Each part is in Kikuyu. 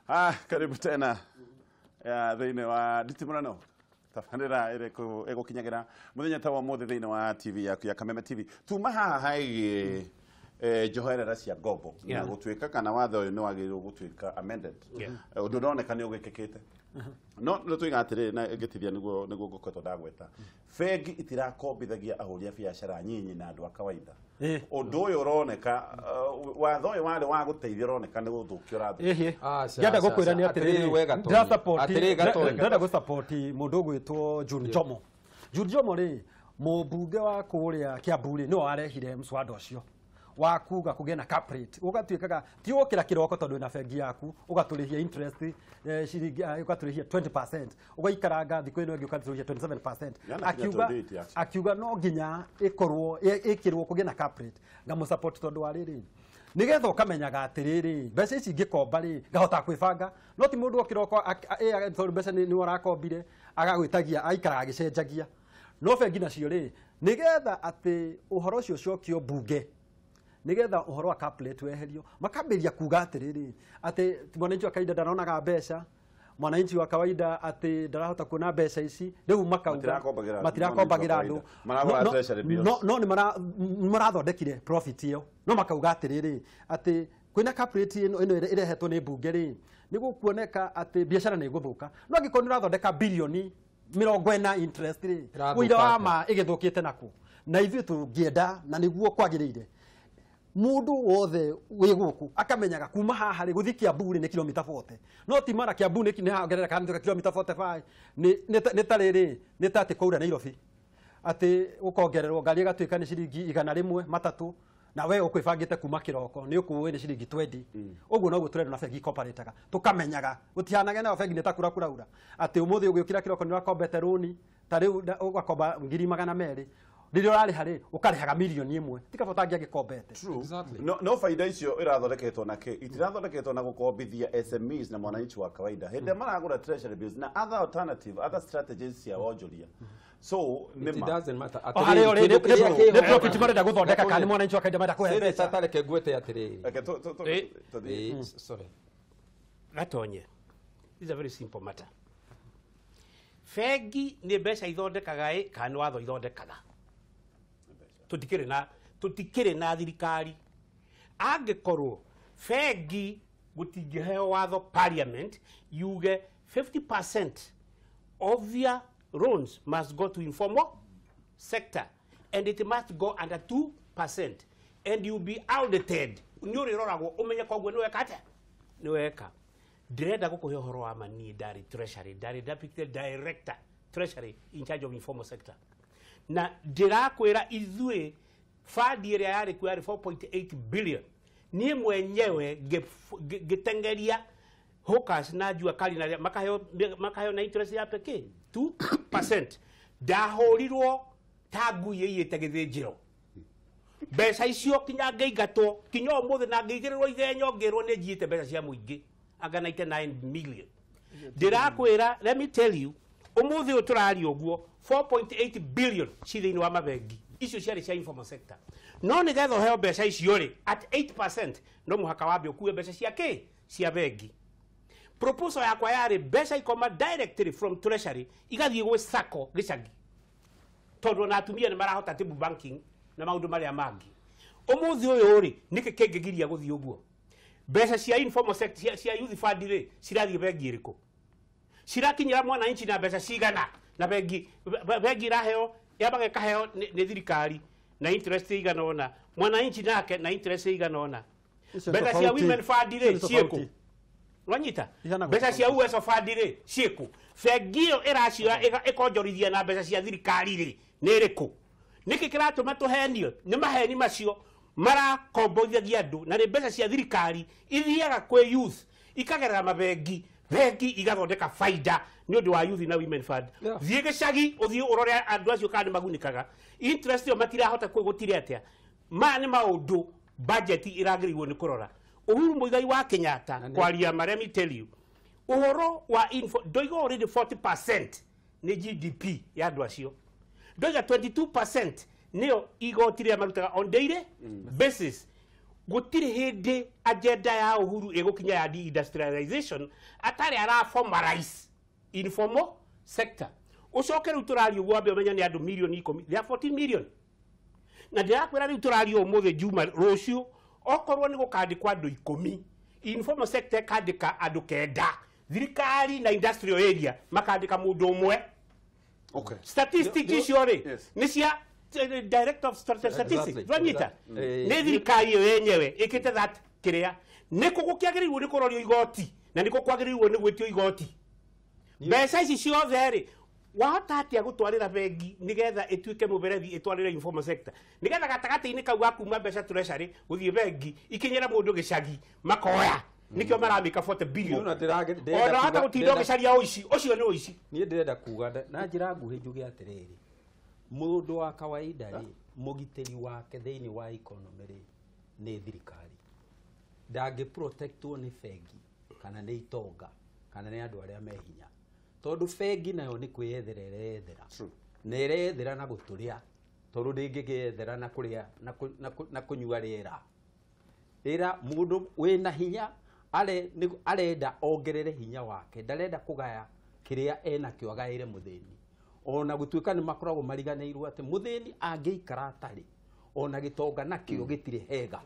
Ah, karibu tena ya thĩinĩ wa nditimũrano, tabarĩra ĩrĩkũ ĩgũkinyagĩra mũthenya ta wa ũmũthĩ thĩinĩ wa TV yaku ya Kameme TV. Tuma haha haĩgiĩ njoherera cia ngombo na gũtuĩka kana watho ũyũ nĩ wagĩrĩirwo gũtuĩka amended. Ũndũ ũroneka nĩ ũgĩkĩkĩte, no nĩ tuiga atĩrĩrĩ na ngĩtithia nĩguo ngũkoretwo ndagweta, bengi itirakombithagia ahũri a biacara nyinyi na andũ a kawaida. Ũndũ ũyũ ũroneka, watho ũyũ warĩ wa gũteithia, ũroneka nĩ gũthũkia ũrathũkia. Ĩhĩ. Aca, Ngĩenda aca, gũkwĩra nĩ aca. Atĩrĩrĩ atĩrĩrĩ, we Gatonyi. Atĩrĩrĩ Gatonyi. ndĩrenda gũsupport mũndũ ũgwĩtwo June Jomo. June Jomo rĩ, mũmbunge wa kũrĩa Kiambu rĩ, nĩwe warehire mswada ũcio wa kuga kũgĩe na cap rate, ũgatuĩkaga ti ũkĩra kĩroko tondũ wĩna bengi yaku ũgatũrĩhia interest ciringi ũgatũrĩhia 20%, ũgaikaranga thikũ ĩno ĩngĩ ũgatũrĩhia 27%. Yana Akiuga kinya 28 actually. Akiuga no nginya ĩkorwo ĩkĩrwo kũgĩe na cap rate. Ngamũsupport tondũ wa rĩrĩ, nĩgetha ũkamenyaga atĩrĩrĩ, mbeca ici ingĩkomba rĩ, ngahota kwĩbanga, no ti mũndũ okĩroko tondũ mbeca nĩ ũrakombire agagwĩtagia aikaraga agĩcenjagia. No bengi nacio rĩ, nĩgetha atĩ ũhoro ũcio ũcokio mbunge, nĩgetha ũhoro wa cap rate weherio, makambĩrĩria kuga atĩrĩrĩ, atĩ mwananchi wa kawaida ndaronaga mbeca, mwananchi wa kawaida atĩ ndarahota kuona mbeca ici. Rĩu makauga Matirakombagĩra matirakombagĩra mwananchi andũ. wa kawaida. Maragũra treasury bills. No nĩ marathondekire profit ĩyo, no makauga atĩrĩrĩ, atĩ kwĩna cap rate ĩno ĩrehetwo nĩ mbunge rĩ, nĩ gũkuoneka atĩ biacara nĩ ĩgũthũka. No angĩkorwo nĩ ũrathondeka bilioni 40 interest rĩ, Ĩrathũka ũira wa atĩa? ma ĩgĩthũkĩte nakũ? Na ithuĩ tũngĩenda na nĩguo kwagĩrĩire, mundu wothe wĩ gũkũ akamenyaga kuma haha rĩ gũthiĩ Kiambu rĩ nĩ kilomita 40, no ti mara Kiambu nĩ hongerera kana kilomita 45 nĩ ta rĩrĩ, nĩ ta atĩ kwaura Nairobi atĩ ũkongererwo ngari ĩgatuĩka nĩ ciringi 100 matatũ, na we ũkwĩbangĩte kuma kĩroko nĩ ũkũĩ nĩ ciringi 20. Ũguo noguo tũrendwo na bengi cooperateaga, tũkamenyaga gũtihanage nayo bengi nĩ ta kura kuraura atĩ ũmũthĩ ũgĩũkĩra kĩroko nĩ ũrakombete rũni ta rĩu ũgakomba 200,000, rĩrĩa ũrarĩha rĩ, ũkarĩhaga 1 million ti kaba ũtangĩagĩkombete. True. Exactly. No faida icio irathondeketwo na kĩ? Itirathondeketwo na gũkombithia SMEs na mwananchi wa kawaida hĩndĩ ĩrĩa maragũra treasury bills na other alternative, other strategies cia wonjoria. So It nĩ ma doesn't matter. O harĩa ũrĩ Kĩndũ kĩrĩa nĩ kĩho- profit marenda gũthondeka kana nĩ mwananchi wa kawaida marenda kũhe Senator, mbeca? tareke ngwĩte atĩrĩrĩ. Reke tũthiĩ. Sorry. Gatonye, this is a very simple matter. Bengi nĩ mbeca ithondekaga ĩ kana nĩ watho ithondekaga? Tũtikĩrĩ na thirikari. Angĩkorwo bengi gũtingĩheo watho parliament yuge 50% of your loans must go to informal sector and it must go under 2% and you be audited, nĩ ũrĩroragwo ũmenye koguo nĩ weka atĩa, nĩ weka. Ndĩrenda gũkũhe ũhoro wa ma. Niĩ ndarĩ treasury, ndarĩ deputy director treasury in charge of informal sector, na ndĩrakwĩra ithuĩ fund ĩrĩa yarĩ kuo yarĩ 4.8 billion. Niĩ mwenyewe ngĩtengeria hawkers na jua kali na makaheo na interest ya pekee 2%. Ndahũrirwo ta ngui ĩiyĩte gĩthĩnjĩro. Mbeca icio kinya ngĩingatwo kinya ũmũthĩ na ngĩigĩrĩrwo igenyo, ngĩrwo nĩ njiĩte mbeca cia mũingĩ anga 99 million. Ndĩrakwĩra, let me tell you, ũmũthĩ ũyũ tũraria ũguo, 4.8 billion ci thĩinĩ wa mabengi. Icio ciarĩ cia informal sector, no nĩgetha ũheo mbeca icio rĩ, at 8%, no mũhaka wambe ũkue mbeca cia kĩ? Cia bengi. Proposal yakwa yarĩ mbeca ikoma directly from treasury igathiĩ gwĩ sacco gĩcagi, tondũ ona atumia nĩ marahota table banking na maũndũ marĩa mangĩ. Ũmũthĩ ũyũ rĩ, nĩkĩ kĩngĩgiria gũthiĩ ũguo? Mbeca cia informal sector, cia youth fund rĩ, cirathiĩ bengi ĩrĩkũ? Cirakinyĩra mwananchi na mbeca cigana? Na bengi iraheo, yambaga ĩkaheo nĩ thirikari na interest igana ũna, mwananchi nake na interest igana ũna. Icio nĩ Mbeca cia tofauti. women fund Icio rĩ, nĩ ciĩkũ? tofauti. Wanyita? Ihana Mbeca cia tofauti. Uwezo Fund rĩ, ciĩkũ? Bengi ĩyo ĩracioya ĩkonjorithia na mbeca cia thirikari rĩ, nĩ ĩrĩkũ? Nĩkĩ kĩratũma tũhenio nĩ maheni macio marakomboithagia andũ? Na nĩ mbeca cia thirikari ithiaga kwĩ youth, ikagerera mabengi, bengi igathondeka faida nĩ ũndũ wa youth na women fund. Thiĩ gĩcagi ũthiĩ ũrore andũ acio kana nĩ magunĩkaga. Interest ĩyo matirahota kwĩ gũtirĩ atĩa. Maya nĩ maũndũ budget ĩragĩrĩirwo nĩ kũrora. Uhuru Muigai wa Kenyatta kwaria ma, let me tell you, ũhoro wa info ndoiga already 40% nĩ GDP ya andũ acio. Ndoiga 22% nĩyo igoti rĩrĩa marutaga on daily basis. Gũtirĩ hĩndĩ agenda ya Uhuru ĩgũkinya ya deindustrialization atarĩ ara formalize informal sector. Ũcoke rĩu tũraria ũguo wambe ũmenye nĩ andũ mirioni 10, they are 14 million. Na ndĩrakwĩra rĩu tũraria ũmũthĩ Juma rũciũ okorwo nĩ gũkandĩkwo andũ 10, informal sector ĩkandĩka andũ 9, thirikari na industrial area makandĩka mũndũ ũmwe. Okay. Statistics icio rĩ Yes. nĩ cia director of statistics twanyita Exactly. nĩ thirikari ĩyo yenyewe ĩkĩte that kĩrĩa nĩkũ gũkĩagĩrĩirwo nĩ kũrorio igoti na nĩkũ kwagĩrĩirwo nĩ gwĩtio igoti. Mbeca ici ciothe rĩ wahota atĩa gũtwarĩra bengi nĩgetha ĩtuĩke mũberethi ĩtwarĩre informal sector nĩgetha gatagatĩ-inĩ kau ga kuma mbeca treasury gũthiĩ bengi ikinyĩra mũndũ gĩcagi makoya nĩkĩo maramĩka 40 billion. Niĩ ona ndĩrenda Ona wahota kuga- gũtinda ũgĩcaria ũici ũcio nĩ ũici. Niĩ ndĩrenda kuga na njĩra nguhĩ njuge atĩrĩrĩ, mũndũ wa kawaida rĩ, mũgitĩri wake thĩinĩ wa economy rĩ nĩ thirikari. Ndangĩ protectwo nĩ bengi kana nĩ itonga kana nĩ andũ arĩa me hinya, tondũ bengi nayo nĩ kwĩyethera ĩreyethera na ĩreyethera na gũtũrĩa, tondũ ndĩngĩkĩyethera na kũrĩa na kũnyua rĩera. Rĩra mũndũ wĩna hinya arenda ongerere hinya wake, ndarenda kũgaya kĩrĩa enakĩo agaĩre mũthĩni. Ona gũtuĩka nĩ makoragwo mariganĩirwo atĩ mũthĩni angĩikara atarĩ, ona gĩtonga nakĩo gĩtirĩ hega,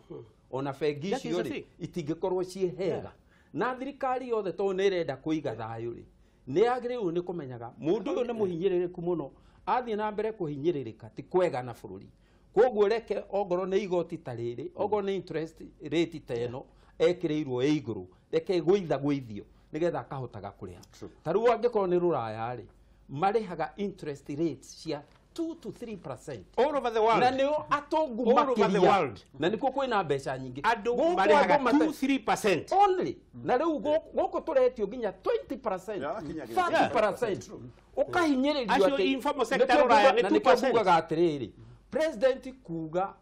ona bengi That is icio the rĩ thing. itingĩkorwo ciĩ hega. Na thirikari yothe tondũ nĩ ĩrenda kũiga thayũ rĩ, nĩ yagĩrĩirwo nĩ kũmenyaga mũndũ ũyũ nĩ mũhinyĩrĩrĩku mũno, athiĩ na mbere kũhinyĩrĩrĩka ti kwega na bũrũri. Koguo reke ongorwo nĩ igoti ta rĩrĩ, ongorwo nĩ interest rate ta ĩno ekĩrĩirwo ĩ igũrũ, reke ĩgũithagũithio nĩgetha akahotaga kũrĩha. Ta rĩu angĩkorwo nĩ rũraya rĩ, marĩhaga interest rates cia 2 to 3% All over the world. Na nĩo atongu All over the makĩria. world. Na nĩkuo kwĩna mbeca nyingĩ. Andũ Gũkũ marĩhaga andũ mate- 2-3% only. Na rĩu gũkũ tũretio nginya 20%, Yeah, kinya 30%. Ũkahinyĩrĩrio Acio atĩ informal sector nĩkĩo rũraya nguga- nĩ na nĩkĩo 2%. ngugaga atĩrĩrĩ, president kuga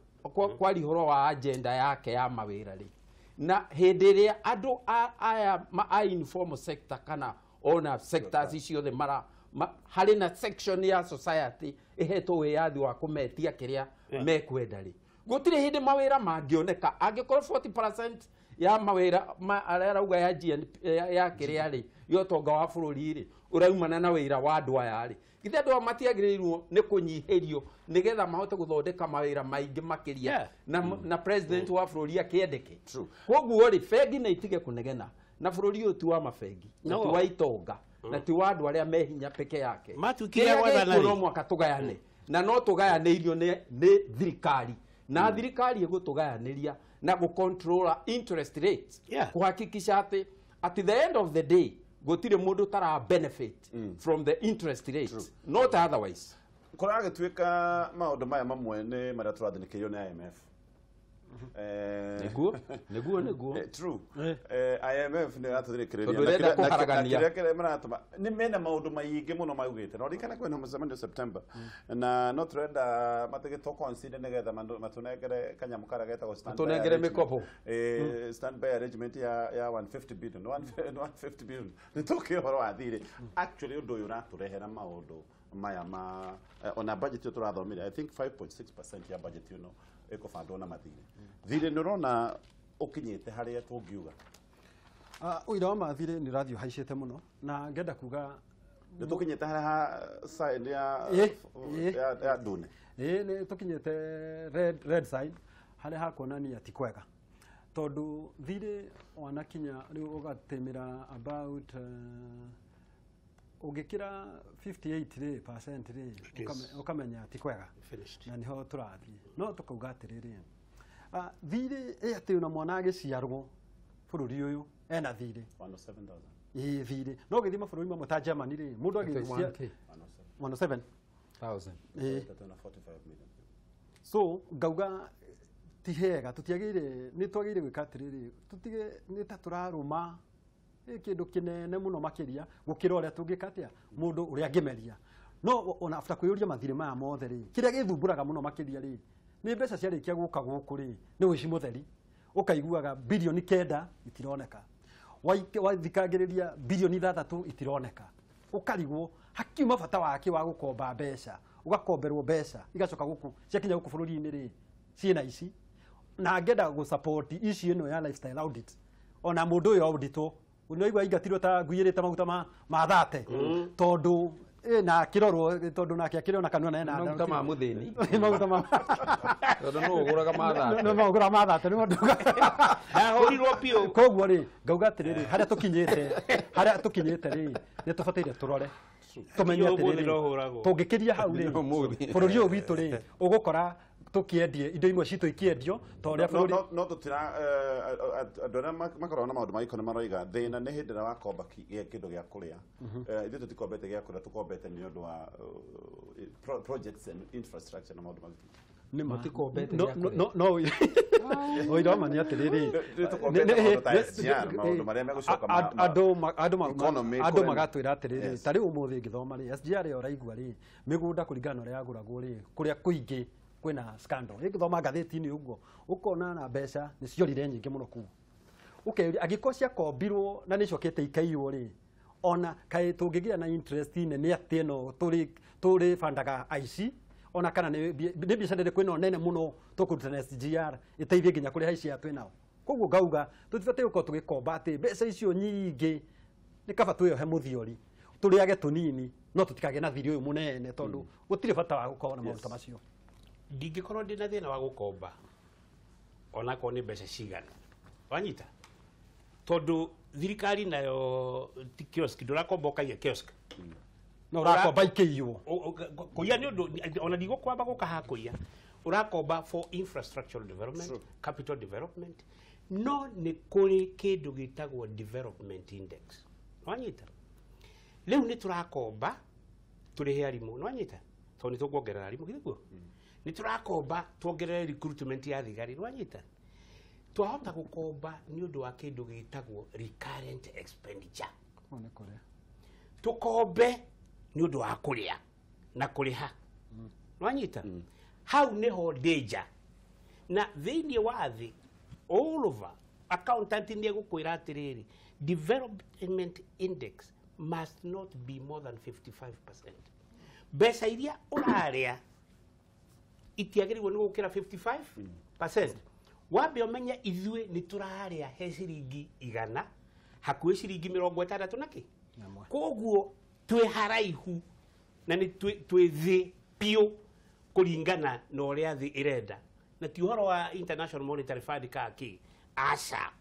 kwaria ũhoro wa agenda yake ya mawĩra rĩ, na hĩndĩ ĩrĩa andũ aya a informal sector kana ona sectors ciothe mara harĩ na section ya society ĩhetwo wĩyathi wa kũmetia kĩrĩa mekwenda rĩ, gũtirĩ hĩndĩ mawĩra mangĩoneka angĩkorwo 40% ya mawĩra arĩa arauga ya GNP, ya kĩrĩa rĩ, ya ũtonga wa bũrũri rĩ, ũraumana na wĩra wa andũ aya rĩ, githĩ andũ aya matiagĩrĩirwo nĩ kũnyihĩrio nĩgetha mahote gũthondeka mawĩra maingĩ makĩria Yeah. na president wa bũrũri akĩendeke. True. Koguo rĩ, bengi nĩ itige kũnegena na bũrũri ũyũ ti wa mabengi na No. ti wa itonga na ti wa andũ arĩa me hinya peke yake. Matuĩkire Kĩrĩa gwathana gĩkuo rĩ. no mũhaka tũgayane, na no tũgayanĩirio nĩ thirikari, na thirikari ĩgũtũgayanĩria na gũcontrola interest rates, Yeah. kũhakikisha atĩ at the end of the day gũtirĩ mũndũ tara benefit from the interest rate, not otherwise. Kũragĩtuĩka maũndũ maya mamwe nĩ marĩa tũrathinĩkĩirio nĩ IMF. Nĩguo, nĩguo, nĩguo. True. IMF nĩ ĩratũthirĩkĩrĩria Tondũ ĩrenda kũharagania. kĩrĩa kĩrĩa maratũma nĩ mena maũndũ maingĩ mũno maugĩte na ũririkane kwĩna mũcemanio September na no tũrenda matĩgĩtwo consider nĩgetha matũnengere kanyamũ karĩa getagwo stand by Matũnengere arrangement. mĩkobo. Stand by arrangement ya 150 billion, 150 billion. Nĩ tũkĩ ũhoro wa thirĩ. Actually ũndũ ũyũ ũratũrehera maũndũ maya ma ona budget ĩyo tũrathomire, I think 5.6% ya budget ĩno ĩkũbandwo na mathirĩ. Thirĩ nĩ ũrona ũkinyĩte harĩa tũngiuga. Ũira wa mathirĩ nĩ ũrathiĩ ũhaicĩte mũno na ngenda kuga Nĩ tũkinyĩte harĩa ha sign ya ya ndune. Ĩĩ, nĩ tũkinyĩte red sign harĩa hakuonania ti kwega, tondũ thirĩ wanakinya rĩu ũgatĩmĩra about ũngĩkĩra 58 rĩ percent rĩ, ũkamenya ti kwega Finished. na nĩho tũrathiĩ. No tũkauga atĩrĩrĩ, thirĩ ĩ atĩ ona mwana agĩciarwo bũrũri ũyũ ena thirĩ. 107,000. Ĩĩ, thirĩ. No ũgĩthiĩ mabũrũri mamwe ta Germany rĩ, mũndũ agĩcia 1K. 107 Thousand. Ĩĩ. 45 million. So ngauga ti hega, tũtiagĩrĩire, nĩ twagĩrĩire gwĩka atĩrĩrĩ, tũtige nĩ ta tũrarũma ĩ kĩndũ kĩnene mũno makĩria gũkĩra ũrĩa tũngĩka atĩa mũndũ ũrĩa angĩmeria. No ona after kwĩyũria mathirĩ maya mothe rĩ, kĩrĩa gĩthumbũraga mũno makĩria rĩ, nĩ mbeca ciarĩkia gũka gũkũ rĩ, nĩ ũici mũtheri. Ũkaiguaga bilioni 9 itironeka, wathikangĩrĩria bilioni 6 itironeka, ũkarigwo hakiuma bata wake wa gũkomba mbeca, ũgakomberwo mbeca igacoka gũkũ, ciakinya gũkũ bũrũri-inĩ rĩ, ciĩna ici. Na ngenda gũ support issue ĩno ya lifestyle audit. Ona mũndũ ũyũ auditwo unaigua ingatirwo ta nguirĩte maguta ma thate tondu na kirorwo tondu nake akĩrĩ ona kanua na maguta ma muthini maguta ma tondu no uguraga ma thate no uguraga ma thate no ndahurirwo biũ. Koguo rĩ ngauga atĩrĩrĩ harĩa tũkinyĩte rĩ nĩ tũbataire tũrore tũmenye atĩrĩrĩ tũngĩkĩria hau rĩ bũrũri ũyũ witũ rĩ ũgũkora tukiendie indo imwe citũ ikiendio ta ũrĩa bũrũri no tutira andũ arĩa makoragwo na maũndũ ma economy maroiga thĩna nĩ hĩndĩ ĩrĩa wakomba kĩndũ gĩa kũrĩa. Ithuĩ tũtikombete gĩa kũrĩa, tũkombete nĩ ũndũ wa projects and infrastructure na maũndũ mangĩ. Nĩ ma Mũtikombete gĩa kũrĩa. No ũira ma nĩ atĩrĩrĩ maũndũ marĩa megũcoka andũ magatwĩra atĩrĩrĩ ta rĩu ũmũthĩ ngĩthoma rĩ SGR ĩyo ũraigua rĩ mĩgũnda kũringana na ũrĩa yagũragwo rĩ kũrĩa kũingĩ kwĩna scandal. Ĩngĩthoma ngathĩti-inĩ ũguo ũkona na mbeca nĩ ciorire nyingĩ mũno kũu. Ũkeyũria angĩkorwo ciakombirwo na nĩ icokete ikaiywo rĩ ona kaĩ tũngĩgĩa na interest nene atĩ ĩno tũrĩ bandaga aici ona kana nĩ biacara ĩrĩkũ ĩno nene mũno tũkũruta na SGR ĩteithie nginya kũrĩha aici aya twĩ nao. Koguo ngauga tũtibatiĩ gũkorwo tũgĩkomba atĩ mbeca icio nyingĩ nĩ kaba twĩyohe mũthiori tũrĩage tũnini no tũtikagĩe na thirĩ ũyũ mũnene tondũ gũtirĩ bata wa gũkorwo na maũndũ ta macio. Ndingĩkorwo ndĩna thĩna wa gũkomba onakorwo nĩ mbeca cigana wanyita tondũ thirikari nayo ti kiosk ndũrakomba ũkaiya kiosk no ũrakomba ikĩiywo kũiya nĩ ũndũ ona ndigũkwamba gũka haha kũiya ũrakomba for infrastructural development, capital development no nĩ kũrĩ kĩndũ gĩtagwo development index wanyita rĩu nĩ tũrakomba tũrĩhe arimũ nĩwanyita tondũ nĩ tũkuongerera arimũ githĩ kuo nĩ tũrakomba tuongerere recruitment ya thigari nĩwanyita twahota gũkomba nĩ ũndũ wa kĩndũ gĩtagwo recurrent expenditure tũkombe nĩ ũndũ wa kũrĩa na kũrĩha nĩwanyita hau nĩho danger na thĩinĩ wa thĩ all over accountant nĩ egũkwĩra atĩrĩrĩ development index must not be more than 55%. Mbeca iria ũrarĩa itiagĩrĩirwo nĩ gũkĩra 55%. Wambe ũmenye ithuĩ nĩ tũrarĩa he ciringi 100 hakuhĩ ciringi 60 na kĩ koguo twĩ haraihu na nĩ twĩ thĩ biũ kũringana na ũrĩa thĩ ĩrenda na ti ũhoro wa International Monetary Fund ka kĩ aca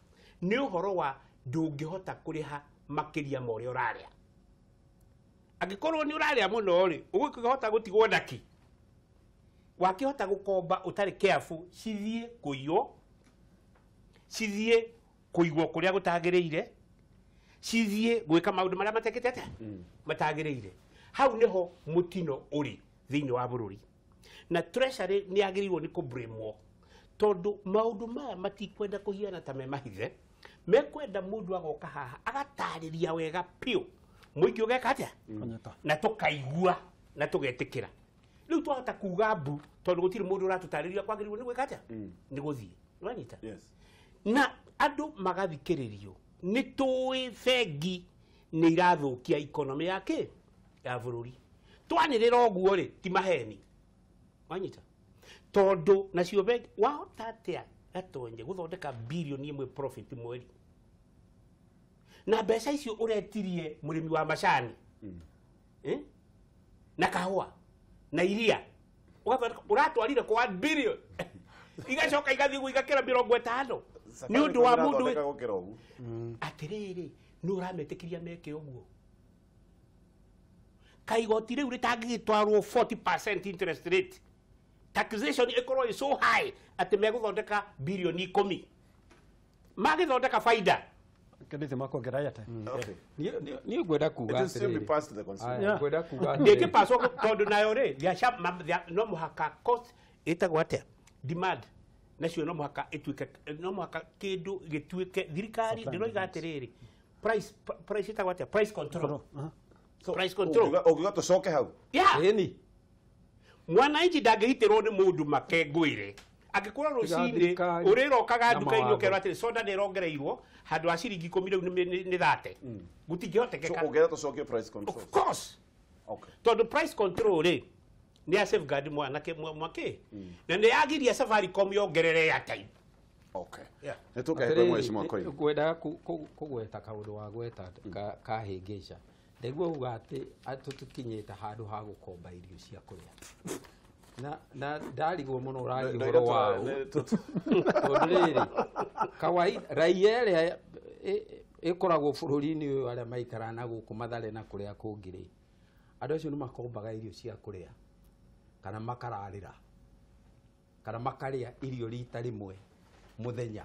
nĩ ũhoro wa ndũngĩhota kũrĩha makĩria ma ũrĩa ũrarĩa angĩkorwo nĩ ũrarĩa mũno rĩ ũgũkĩhota gũtigwo na kĩ wakĩhota gũkomba ũtarĩ careful cithiĩ kũiywo cithiĩ kũigwo kũrĩa gũtagĩrĩire cithiĩ gwĩka maũndũ marĩa matekĩte atĩa matagĩrĩire hau nĩho mũtino ũrĩ thĩinĩ wa bũrũri na treasury nĩ yagĩrĩirwo nĩ kũbrimwo tondũ maũndũ maya matikwenda kũhiana ta me mahithe mekwenda mũndũ agoka haha agatarĩria wega biũ mũingĩ ũgeka atĩa na tũkaigua na tũgetĩkĩra rĩu twahota kuga mbu tondũ gũtirĩ mũndũ ũratũtarĩria kwagĩrĩirwo nĩ gwĩka atĩa nĩ gũthiĩ nĩwanyita na andũ magathikĩrĩrio nĩ tũĩ bengi nĩ irathũkia economy ya kĩ ya bũrũri twanĩrĩra ũguo rĩ ti maheni wanyita tondũ nacio bengi wahota atĩa Gatonye gũthondeka bilioni 1 profit mweri na mbeca icio ũretirie mũrĩmi wa macani na kahũa na iria ũratwarire kwa 1 billion igacoka igathiĩ igakĩra 50 nĩ ũndũ wa mũndũ atĩrĩrĩ nĩ ũrametĩkĩria meke ũguo kaigoti rĩu rĩtangĩgĩtwarwo 40% interest rate taxation ĩkorwo ĩ so high atĩ megũthondeka bilioni 10 magĩthondeka faida kĩndĩ makuongerera yate niĩ ngwenda kuga atĩrĩrĩ ngwenda kuga ndĩngĩpaswo tondũ nayo rĩ no mũhaka cost ĩtagwo atĩa demand nacio no mũhaka ĩtuĩke no mũhaka kĩndũ gĩtuĩke thirikari ndĩroiga atĩrĩrĩ price ĩtagwo atĩa price control price control ũngiuga tũcoke hau ĩni mwananchi ndangĩgitĩrwo nĩ mũndũ makengũire angĩkorwo rũcinĩ ũrĩrokaga nduka-inĩ ũkerwo atĩrĩ soda nĩ ĩrongereirwo handũ ha ciringi 10 rĩu nĩ 30 gũtingĩhotekeka. So ũngĩenda tũcokie price control of course tondũ price control rĩ nĩ ya safeguard mwanake mwake na nĩ yagiria Safaricom yongerere airtime Okay. Yeah. Nĩ tũkahe kwĩ mheshimiwa Koigi. Ngwendaga kũgweta kaũndũ wa gweta kahĩngĩca. Ndaigua uga atĩ tũtikinyĩte handũ ha gũkomba irio cia kũrĩa. Na ndarigwo mũno ũraria ũhoro wa ũ. Tondũ rĩrĩ, kawaida raia ĩrĩa ĩkoragwo bũrũri-inĩ ũyũ arĩa maikaraga na gũkũ Mathare na kũrĩa kũngĩ rĩ, andũ acio nĩ makombaga irio cia kũrĩa kana makararĩra kana makarĩa irio rita rĩmwe mũthenya.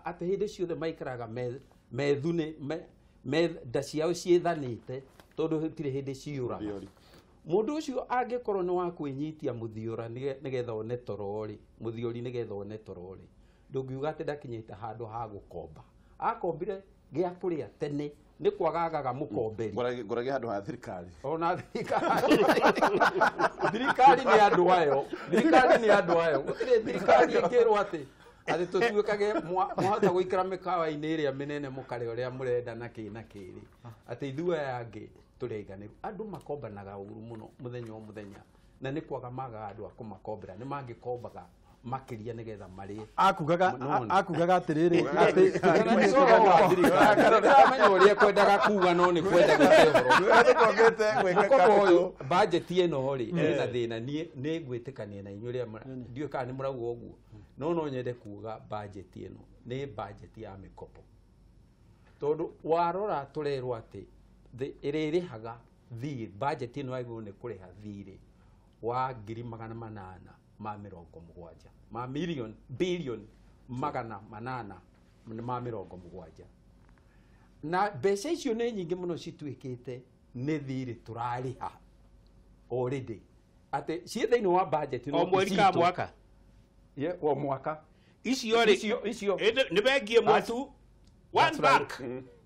Atĩ hĩndĩ ciothe maikaraga methune nda ciao ciĩthanĩte tondũ gũtirĩ hĩndĩ ciyũraga. Mũndũ ũcio angĩkorwo nĩ wa kwĩnyitia mũthiora nĩgetha one toro rĩ, mũthiori nĩgetha one toro rĩ, ndũngiuga atĩ ndakinyĩte handũ ha gũkomba. Akombire gĩa kũrĩa tene nĩ kwagagaga mũkomberi. Ngũragia handũ ha thirikari. Ona thirikari. Thirikari nĩ andũ ayo. Thirikari nĩ andũ ayo. Gũtirĩ thirikari ĩngĩrwo atĩ tũtuĩkage mwahota gũikara mĩkawa-inĩ ĩrĩa mĩnene mũkarĩa ũrĩa mũrenda na kĩ na kĩ rĩ. Atĩ ithuĩ aya angĩ tũrĩ aiganĩru. Andũ makombanaga ũru mũno mũthenya o mũthenya. Na nĩ kwaga magaga andũ a kũmakombera. Nĩ mangĩkombaga makĩria nĩgetha marĩe. Akugaga atĩrĩrĩ atĩ ndĩramenya ũrĩa kwendaga kuga no nĩ kwenda gũte ũhoro. Mũkobo ũyũ budget ĩno rĩ ĩna thĩna. Niĩ nĩ ngwĩtĩkania na inyuĩ ũrĩa ndiũĩ kana nĩ mũrauga ũguo, no nyende kuga budget ĩno nĩ budget ya mĩkobo. Tondũ warora tũrerwo atĩ ĩrĩrĩhaga thirĩ, budget ĩno yagĩrĩirwo nĩ kũrĩha thirĩ wa 870 ma million billion 870. Na mbeca icio nĩ nyingĩ mũno cituĩkĩte nĩ thirĩ tũrarĩha already. Atĩ ciĩ thĩinĩ wa budget o mweri ka mwaka. O mwaka. Icio rĩ icio nĩ bengi ĩmwe tu, one bank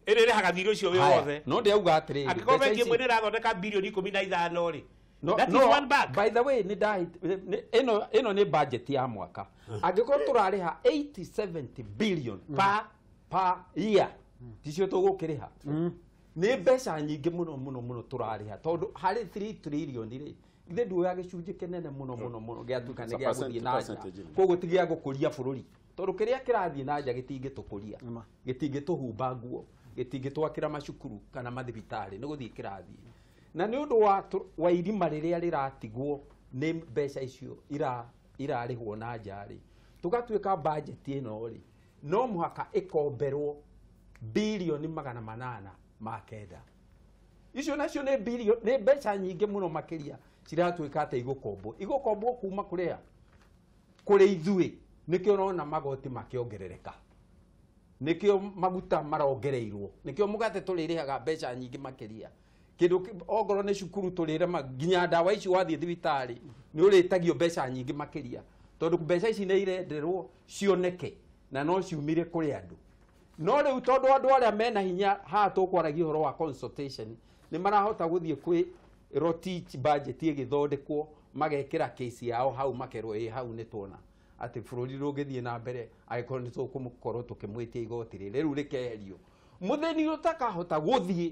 ĩrĩrĩhaga thirĩ ũcio wĩ wothe. No ndĩauga atĩrĩrĩ, angĩkorwo bengi ĩmwe nĩ ĩrathondeka bilioni 15 rĩ, no, that no, is one bank. By the way, ĩno nĩ budget ya mwaka. Angĩkorwo tũrarĩha 80-70 billion per year, ticio tũgũkĩrĩha. Nĩ mbeca nyingĩ mũno mũno mũno tũrarĩha tondũ harĩ 3 trillion rĩ, ithe nduoya gĩcunjĩ kĩnene mũno mũno mũno gĩatuĩka nĩ gĩa gũthiĩ na nja. Koguo ti gĩa gũkũria bũrũri. Tondũ kĩrĩa kĩrathiĩ na nja gĩtingĩtũkũria, gĩtingĩtũhumba nguo, gĩtingĩtwakĩra macukuru kana mathibitarĩ, nĩ gũthiĩ kĩrathiĩ. Na nĩ ũndũ wa irima rĩrĩa rĩratigwo nĩ mbeca icio irarĩhwo na nja rĩ, tũgatuĩka budget ĩno rĩ no mũhaka ĩkomberwo bilioni 809. Icio nacio nĩ bilioni, nĩ mbeca nyingĩ mũno makĩria ciratuĩka atĩ igũkombwo. Igũkombwo kuma kũrĩa kũrĩ ithuĩ. Nĩkĩo ũrona magoti makĩongerereka, nĩkĩo maguta marongereirwo, nĩkĩo mũgate tũrĩrĩhaga mbeca nyingĩ makĩria. Kĩndũ ongorwo nĩ cukuru tũrĩrema, nginya ndawa ici wathiĩ thibitarĩ nĩ ũrĩtagio mbeca nyingĩ makĩria tondũ mbeca ici nĩ irenderwo cioneke na no ciumire kũrĩ andũ. No rĩu tondũ andũ arĩa mena hinya haha tũkwaragia ũhoro wa consultation nĩ marahota gũthiĩ kwĩ Rotich budget ĩgĩthondekwo, magekĩra case yao hau, makerwo ĩ hau nĩ tuona atĩ bũrũri ndũngĩthiĩ na mbere angĩkorwo nĩ tũkũkorwo tũkĩmwĩtia igoti rĩrĩ rĩu rĩkeherio. Mũthĩni ũtakahota gũthiĩ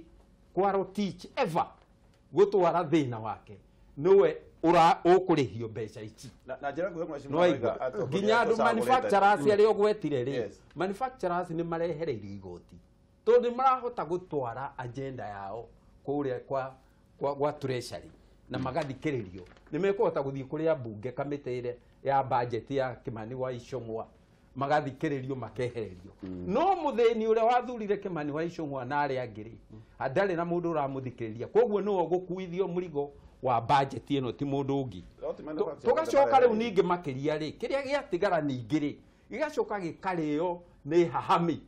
kwa Rotich ever gũtwara thĩna wake nĩwe ũkũrĩhio mbeca ici. Na njĩra nguhĩ mheshimiwa, nginya andũ manufacturers arĩa ũgwetire rĩ, manufacturers nĩ marehereirio igoti tondũ nĩ marahota gũtwara agenda yao kũrĩa kwa treasury na magathikĩrĩrio. Nĩ mekũhota gũthiĩ kũrĩa mbunge kamĩtĩ ĩrĩa ya budget ya Kimani wa Ichung'wa magathikĩrĩrio makehererio. No mũthĩni ũrĩa wathurire Kimani wa Ichung'wa na arĩa angĩ rĩ, ndarĩ na mũndũ ũramũthikĩrĩria. Koguo nĩwe ũgũkuithio mũrigo wa budget ĩno ti mũndũ ũngĩ. Tũgacoka rĩu ningĩ makĩria rĩ, kĩrĩa gĩatigara ningĩ rĩ, gĩgacoka gĩkarĩo nĩ hahami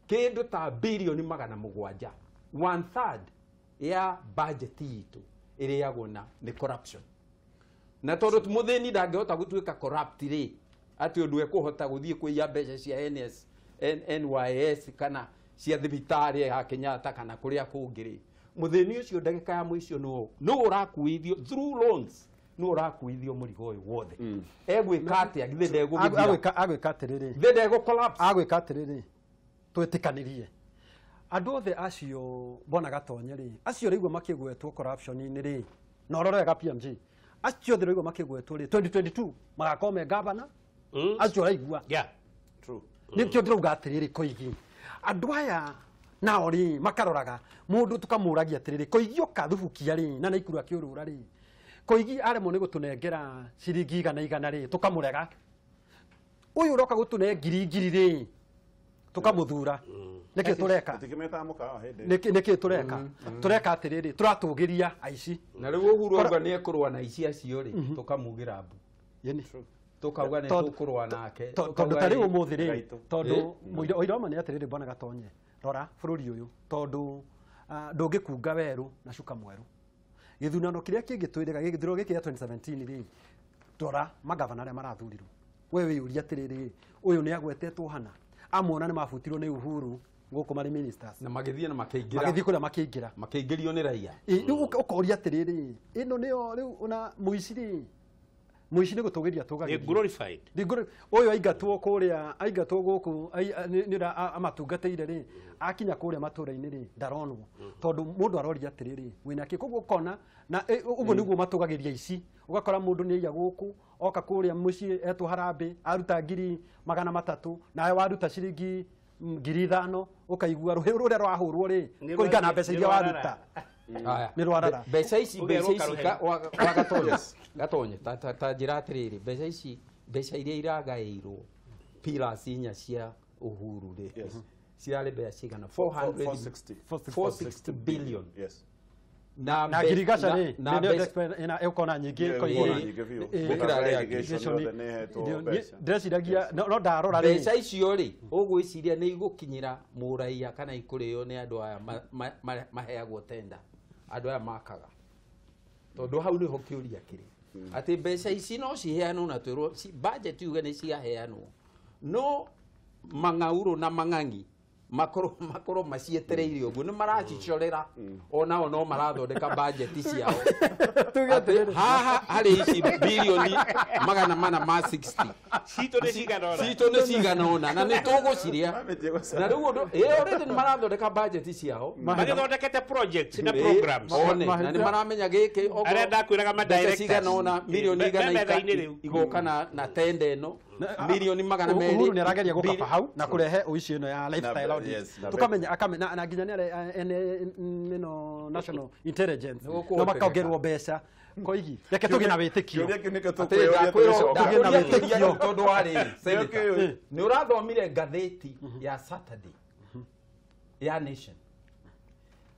kĩndũ ta bilioni 700, 1/3 ya budget itũ ĩrĩagwo na nĩ corruption. Na tondũ mũthĩni ndangĩhota gũtuĩka corrupt rĩ, atĩ ũndũ ekũhota gũthiĩ kũiya mbeca cia NYS kana cia thibitarĩ ya Kenyatta kana kũrĩa kũngĩ rĩ, mũthĩni ũcio ndagĩka ya mũico nũ ũrakuithio through loans, nũ ũrakuithio mũrigo ũyũ wothe. Egwĩka atĩa? Githĩ ndegũgĩthira? Agwĩka atĩrĩrĩ, githĩ ndegũ collapse? Agwĩka atĩrĩrĩ, twĩtĩkanĩrie andũ othe acio bwana Gatonye rĩ, acio rĩigua makĩgwetwo corruption-inĩ rĩ, na ũrore wega PMG, Acio othe ũraigua makĩgwetwo rĩ 2022 magakorwo me gavana. Acio ũraigua. Yeah. True. Nĩkĩo ndĩrauga atĩrĩrĩ Koigi, andũ aya nao rĩ makaroraga mũndũ tũkamũragia atĩrĩrĩ Koigi oka thubukia rĩ na Naikuru akĩũrũra rĩ Koigi aremwo nĩ gũtũnengera ciringi 100 rĩ tũkamũrega, ũyũ ũroka gũtũne ngiri ngiri rĩ tũkamũthura. Nĩkĩ tũreka? Tũtikĩmetaga mũkawa hĩndĩ. Nĩkĩ tũreka? Tũreka atĩrĩrĩ tũratũgĩria aici. Na rĩu Uhuru auga nĩ ekũrũa na aici acio rĩ tũkamugĩra mbu. Yeni. Tũkauga nĩ tũkũrũa nake. Tondũ ta rĩu ũmũthĩ rĩ tondũ mũira wa ma nĩ atĩrĩrĩ bwana Gatonye, rora bũrũri ũyũ tondũ ndũngĩkunga werũ na cuka mwerũ. Gĩthurano kĩrĩa kĩngĩ twĩrĩga gĩthurano gĩkĩ gĩa 2017 rĩ rora magavana arĩa marathurirwo. We wĩyũria atĩrĩrĩ ũyũ nĩ agwetetwo hana amona nĩ mabutirwo nĩ Uhuru gũkũ marĩ ministers na magĩthiĩ na makĩingĩra, magĩthiĩ kũrĩa makĩingĩra, makĩingĩrio nĩ raia. Rĩu ũkoria atĩrĩrĩ ĩno nĩyo rĩu ona mũici rĩ mũici nĩ gũtũgĩria tũgagĩria. Nĩ glorified. Ũyũ aingatwo kũrĩa aingatwo gũkũ nĩ amatungatĩire rĩ akinya kũrĩa matũra-inĩ rĩ ndaronwo tondũ mũndũ aroria atĩrĩrĩ wĩna kĩ. Koguo ũkona na ũguo nĩguo matũgagĩria ici, ũgakora mũndũ nĩ aiya gũkũ oka kũrĩa mũciĩ etwo harambĩ aruta 300,000 nawe waruta ciringi 5,000 ũkaigua rũhĩ rũrĩa rwahũrwo rĩ kũringana na mbeca iria waruta nĩ rwarara. Mbeca ici wa Gatonye Gatonye ta njĩra atĩrĩrĩ mbeca ici mbeca iria iragaĩirwo pillars inya cia Uhuru rĩ cirarĩ mbeca cigana? 460 billion. Yes. Na ngirigaca rĩ nĩ ũkona nyingĩ ndĩreciragia no ndarora rĩ mbeca icio rĩ ũgwĩciria nĩ igũkinyĩra mũraiya kana ikũrĩo nĩ andũ aya maheagwo tenda, andũ aya makaga, tondũ hau nĩho kĩũria kĩrĩ atĩ mbeca ici no ciheanwo na twĩrwo budget yuge nĩ ciaheanwo no mang'aurũ na mang'ang'i makorwo macietereire ũguo nĩ maracicorera onao no marathondeka budget ciao. Haha harĩ ici bilioni 460 citũ nĩ cigana ũna, citũ nĩ cigana ũna na nĩ tũgũciria. Na rĩu ũndũ already nĩ marathondeka budget ciao magĩthondekete projects na programs one na nĩ maramenya gĩkĩ arĩa ndakwĩraga ma directors cigana ũna milioni 100 igoka na tenda ĩno milioni 200. Uhuru nĩ arageria gũkaba hau na kũrehe ũici ĩno ya lifestyle audit tukamenya akamenya na nginya nĩ ĩno national intelligence no makaongerwo mbeca. Koigi reke tũgĩe na wĩtĩkio tũgĩe na wĩtĩkio tondũ wa rĩrĩ senator nĩ ũrathomire ngathĩti ya Saturday ya Nation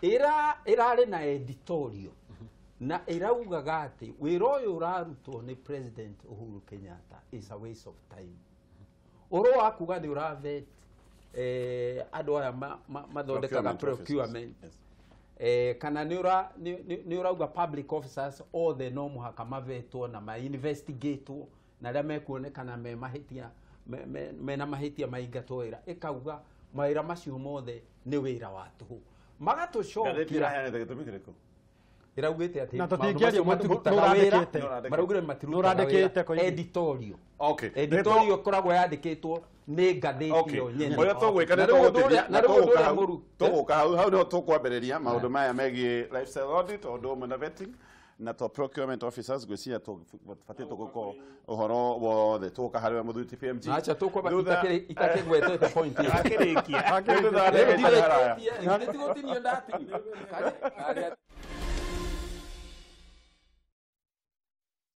ĩrarĩ na editorial na ĩraugaga atĩ wĩra ũyũ ũrarutwo nĩ President Uhuru Kenyatta is a waste of time. Ũhoro wa kuga nĩ ũravet andũ aya mathondekaga procurement kana nĩ ũrauga public officers othe no mũhaka mavetwo na ma-investigatwo na arĩa mekuonekana me mahĩtia mena mahĩtia maingatwo wĩra, ĩkauga mawĩra macio mothe nĩ wĩra wa tũhũ. Magatũcokia ĩraugĩte atĩ matirutaga wĩra, maraugire matirutaga wĩra. Editorial editorial ĩkoragwo yandĩkĩtwo nĩ ngathĩti ĩyo nyene. Ũrĩa tũgwĩka nĩ tũgũka hau hau nĩho tũkwambĩrĩria maũndũ maya megiĩ lifestyle audit o ũndũ ũmwe na vetting na to procurement officers ngwĩciria tũbatiĩ tũgũka ũhoro wothe tũgũka harĩ we mũthuri TPMG. Acha tũkwamba itakĩgwetete point ĩyo. Akĩrĩkia. Thutha wa ndagĩka itarĩ haraya. Nĩtigũtinio ndatinio.